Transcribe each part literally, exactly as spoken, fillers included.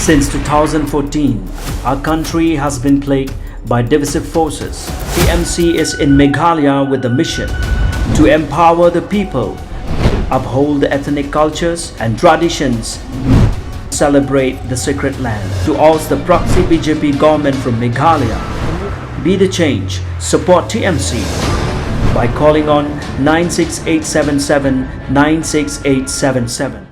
Since two thousand fourteen, our country has been plagued by divisive forces. T M C is in Meghalaya with the mission to empower the people, uphold the ethnic cultures and traditions, celebrate the sacred land. To oust the proxy B J P government from Meghalaya, be the change, support T M C by calling on nine six eight seven seven nine six eight seven seven.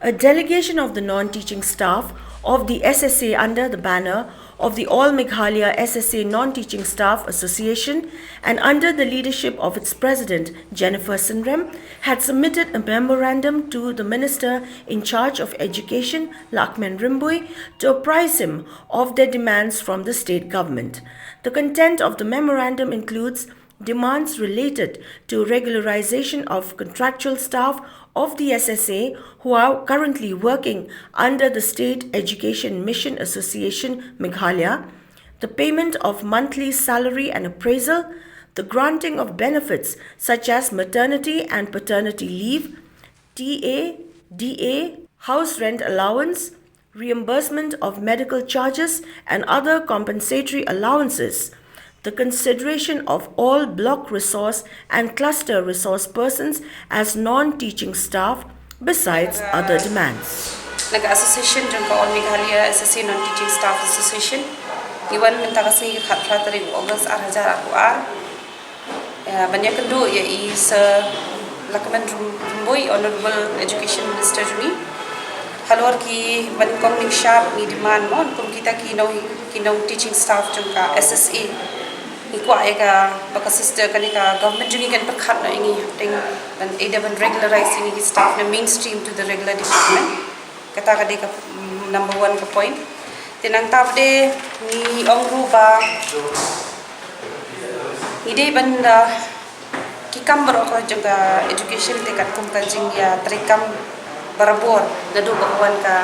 A delegation of the non-teaching staff of the S S A under the banner of the All Meghalaya S S A Non-Teaching Staff Association and under the leadership of its president, Jennifer Synrem, had submitted a memorandum to the Minister in charge of Education, Lahkmen Rymbui, to apprise him of their demands from the state government. The content of the memorandum includes demands related to regularization of contractual staff of the S S A who are currently working under the State Education Mission Association Meghalaya, the payment of monthly salary and appraisal, the granting of benefits such as maternity and paternity leave, T A, D A, house rent allowance, reimbursement of medical charges and other compensatory allowances, the consideration of all block resource and cluster resource persons as non-teaching staff, besides other demands. Na ka association jong ka All Meghalaya S S A Non-Teaching Staff Association, ngi wan mynta ka sngi ka khatphra tarik August ar hajar arphew ar. Ban ïakynduh ïa i Sir Lahkmen Rymbui, Honorable Education Minister jong ngi. Halor ki ban kong ning shap ngi demand mo kum kita ki nong ki nong teaching staff jong ka S S A. Ngi kwah ïa ka ba ka sister kane ka government jong ngi kan pyrkhat noh ïa ngi hapdeng ban either ban regularize ïa ngi ki staff na mainstream to the regular department. Kata ka dei ka number one ka point. Te nangta pat de ngi ong ruh ba ngi dei ban da ki kam baroh ka jong ka education te katkum ka jingïatreikam barabor naduh ba ka wan ka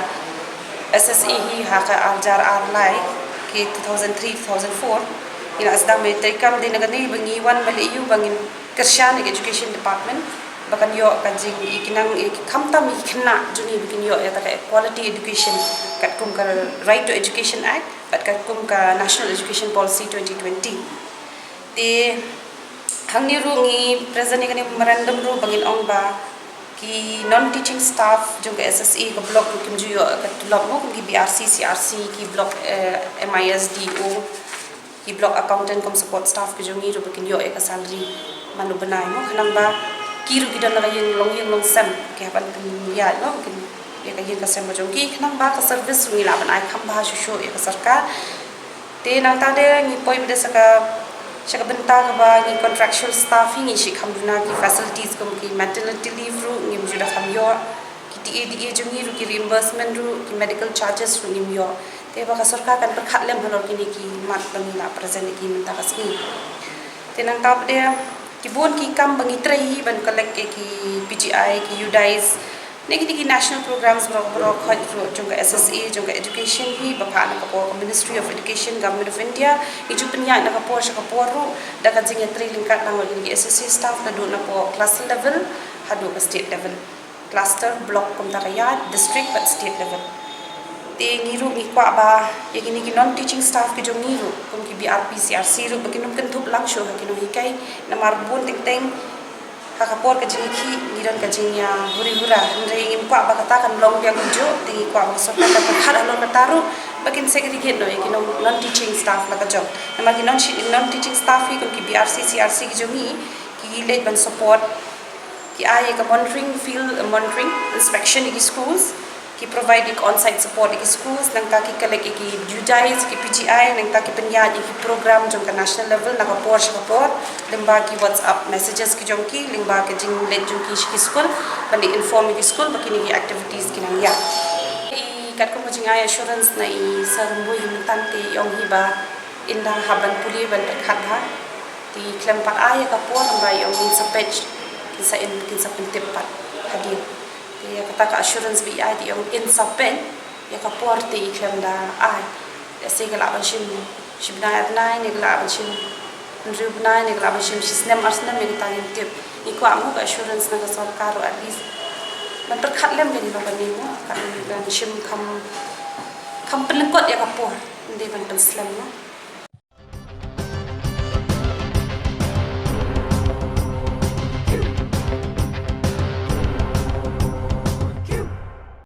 S S A hi ha ka ar hajar ar lai ki two thousand three two thousand four. Ngi la sdang ban treikam dei na kane ba ngi wan ba leh ïa u ba ngin kyrshan ïa ka education department ba kan ïoh ka jing i khnang i khamtam i khynnah jong ngi ba kin ïoh ïa ta ka quality education katkum ka Right to Education Act bad katkum ka National Education Policy twenty twenty. Te hangne ruh ngi present ïa kane memorandum ruh ba ngin ong ba ki non teaching staff jong ka S S A ka block ruh kim ju ïoh ka tulop mo kum ki B R C, C R C, ki block eh, M I S D O, ki block accountant cum support staff ki jong ngi ruh ba kin ïoh ïa ka salary man u bnai mo khnang ba ki ruh ki don la ka ïing long ïing long sem ki hap ban pynïaid mo kin ïa ka ïing ka sem ka jong ki khnang ba ka service ruh ngi lah ban ai kham bha shuh shuh ïa ka sorkar. Te nangta de ngi poi bad sa ka sha ka bynta kaba ngi contractual staff hi ngi shu kham duna ki facilities kum ki maternity leave ruh ngim ju da kham ïoh. Ki T A D A jong ngi ruh ki reimbursement ruh ki medical charges ruh ngim ïoh. Te ba ka sorkar kan pyrkhat lem halor kine ki mat ba ngi la present ïa ki mynta ka sngi. Te nangta pat de ki bun ki kam ba ngi trei hi ban collect ïa ki P G I ki UDISE ne kine ki national programs baroh baroh khot ruh jong ka S S A jong ka education hi ba phah na ka por ka Ministry of Education Government of India. Ngi ju pynïaid na ka por sha ka por ruh da ka jingïatrei lyngkot lang bad kine ki S S A staff naduh na por cluster level haduh ka state level. Cluster, block kumta ka ïaid, district bad state level. Te ngi ruh ngi kwah ba ïa kine ki non teaching staff ki jong ngi ruh kum ki B R P, C R C ruh ba kin ym kynthup lang shuh ha ki nonghikai namar bun teng teng ha ka por ka jingïakhih ngi don ka jingïa huri hura hynrei ngim kwah ba kata kan long biang kumjuh te ngi kwah ba ka sorkar kan pyrkhat halor kata ruh ba kin segregate noh ïa ki non teaching staff la ka jong namar ki non teaching staff hi kum ki B R C, C R C ki jong ngi ki leit ban support ki ai ïa ka monitoring, field monitoring, inspection ïa ki schools, ki provide ïa ka on-site support ïa ki schools, nangta ki collect ïa ki UDISE, ki P G I, nangta ki pynïaid ïa ki program jong ka national level na ka por sha ka por, lyngba ki WhatsApp messages ki jong ki, lyngba ka jingleit jong ki sha ki school, ban inform ïa ki school ba kine ki activities ki nang ïaid. I katkum ka jingai assurance na i Sir Rymbui hi mynta te i ong hi ba in dang hap ban pule ban pyrkhat bha. Te i khlem pat ai ïa ka por ba i ong in sa peit kin sa in kin sa pyntip pat hadien. Te ïa kata ka assurance ba i ai te i ong in sa peit ïa ka por te i khlem da ai. Lehse ka lah ban shim shi bnai ar bnai ne ka lah ban shim hynriew bnai ne ka lah ban shim shi snem ar snem ïa kata ngim tip. Ngi kwah mo ka assurance na ka sorkar ruh at least ban pyrkhat lem kane ba kane mo kan shim kham Kham pynlyngkot ïa ka por, ym dei ban pynslem mo.